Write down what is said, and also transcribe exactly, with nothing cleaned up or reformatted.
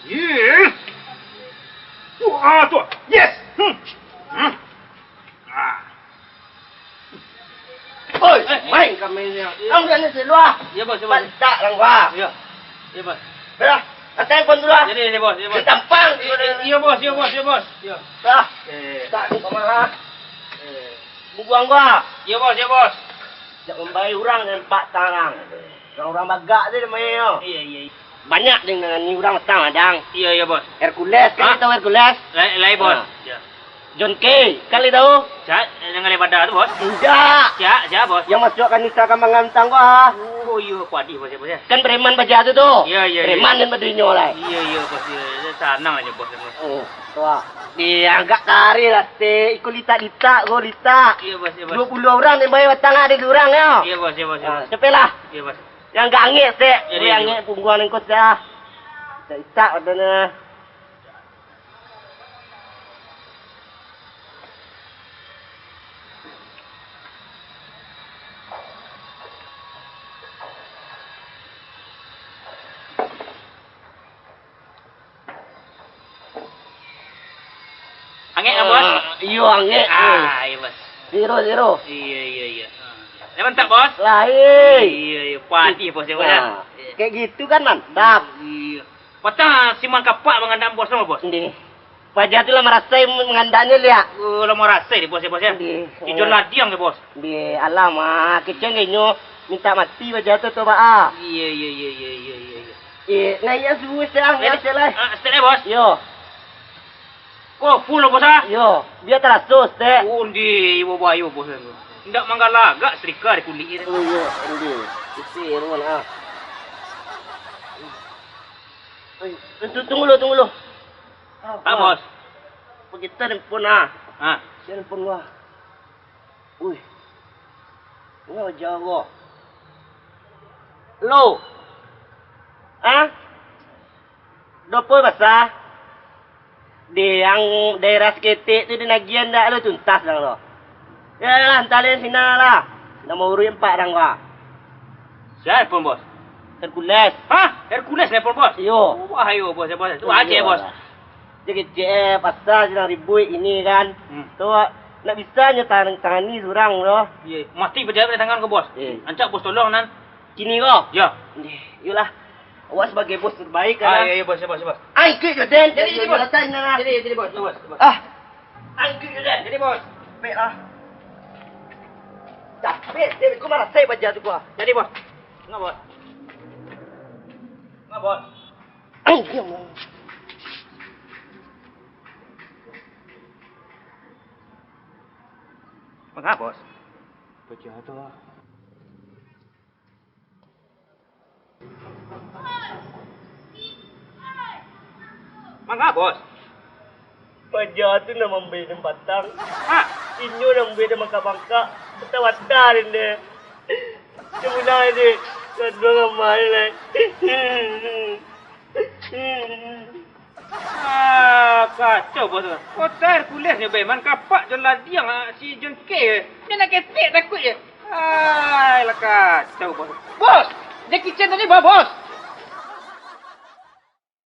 Yes. Wah, tu. Yes. Hmm. Hmm. Ah. Oi, eh, main kami ni. Kamu dah ni seluar. Ya, bos, ya, bos. Pantak lang gua. Ya. Ya, bos. Dah, angkat handphone dulu lah. Jadi, jadi, bos, ya, bos. Ditampang. Iya, bos, iya, bos, iya, bos. Iya. Dah. Eh. Tak ni kemana? Eh. Bubuang gua. Iya, bos, iya, bos. Jak mambayar urang dengan pak tarang. Urang-urang bagak tu namanya. Iya, iya, iya. Banyak deng nangani urang matang, Dang. Iya, iya, bos. Hercules, kan? Hah? Tahu Hercules? Lai, lai, bos. Ah. Iya. John K, kan lai tahu? Siap, yang lai pada tu, bos. Indak. Siap, siap, bos. Yang masuk kanisa Kambangan tangga. Oh, iya, kuadih, bos, bos, ya. Kan preman baja tu, tu. Iya, iya, iya. Preman dan badunyo lah. Iya, iya, bos, iya. Sanang aja, bos, bos. Oh, tu ah. Dia agak kari lah, Stek. Ikut litak-litak, go litak. Iya, bos, iya, bos. Dua puluh orang yang bayar batang ada surang, ya. Iya, bos, iya, bos, iya, bos. Ah, capek lah. Iya, bos. Yang agak angek, Stek. Jadi, jadi, angek bos. Pungguan engkau, Stek, ah. Litak-litak, badannya. Angek kan, bos? Ah, iyo, angek. Ah, iyo, bos. Zero, zero. Iya, iya, iya. Ah. Dah mantap, bos? Lah, eh. Iya, iya. Padih, bos, ya, bos, ya? Nah, kayak gitu kan mantap. Iya. Patang siman kapak mangandam bos lo, bos? Ndeh. Paja tu lah marasai mangandaknyo liak. Oh, lah marasai deh, bos, ya, bos, ya? Ndeh. Ijon ladiang deh, bos. Ndeh, alamak, keceng inyo minta mati paja tu, tu, Pak, ah. Iya, iya, iya, iya, iya, iya, iya. Eh, naiak suruh Stek, ah, jadi, naiak Stek lah. Ah, Stek lah, bos. Yo. Ko, full lo, bos, ah? Yo, biar taraso, Stek. Oh, ndeh, ibo bayo, bos. Ndak manggalagak setrika di kulik ni. Oh, iyo, ndeh. Isi ruang, ah. Eh, tu-, tunggu lo, tunggu lo. Ah, bos. Pagitan handphone, ah. Ah. Sian handphone gua. Uih. Wah, jauh. Lo. Ah? Dopo basa? Di yang daerah saketek tu dinagihan ndak lo tuntas dang lo? Yo lah, antah lian sinan lah. Namo urang empat dang gua. Sia nelpon, bos? Hercules. Hah? Hercules nelpon, bos? Iyo. Wah, ayo, bos, bos. Tu aja, bos. Kecek-kecek, eh, pasal sinan ribuik ini kan. Hmm. Tu, nak bisa nyo tang-, tangani surang tu. Iya, mati pejabat di tangan ko, bos. Eh. Ancak bos tolong nan. Kini ko? Ya. Ndeh, iyolah. Awak sabagai bos terbaik, kan? Ah, iya, iya, bos, iya, bos, iya, bos. Ah, ikuik jo den. Jadi, jadi, bos. Jadi, jadi, bos. Bos, bos. Ah. Ah, ikuik jo den. Jadi, bos. Capek lah. Capek, den. Ko marasai paja tu, ko. Jadi, bos. Enggak, bos. Enggak, bos. Ai, diam, bos. Manga, bos? Paja tu lah. Manga, bos? Paja tu nan mambari den patang. Ha? Inyo nan mambari den bangkak-bangkak, bata-bata den deh. Sabulan deh, kaduang amal lai. Ah, kacau, bos. Kota Hercules nyo, Beman, kapak jo ladiang, ah, si John K. Nyo nak ketek takuik je. Ai, lah kacau, bos. Bos! Jackie Chan tadi, bos, bos!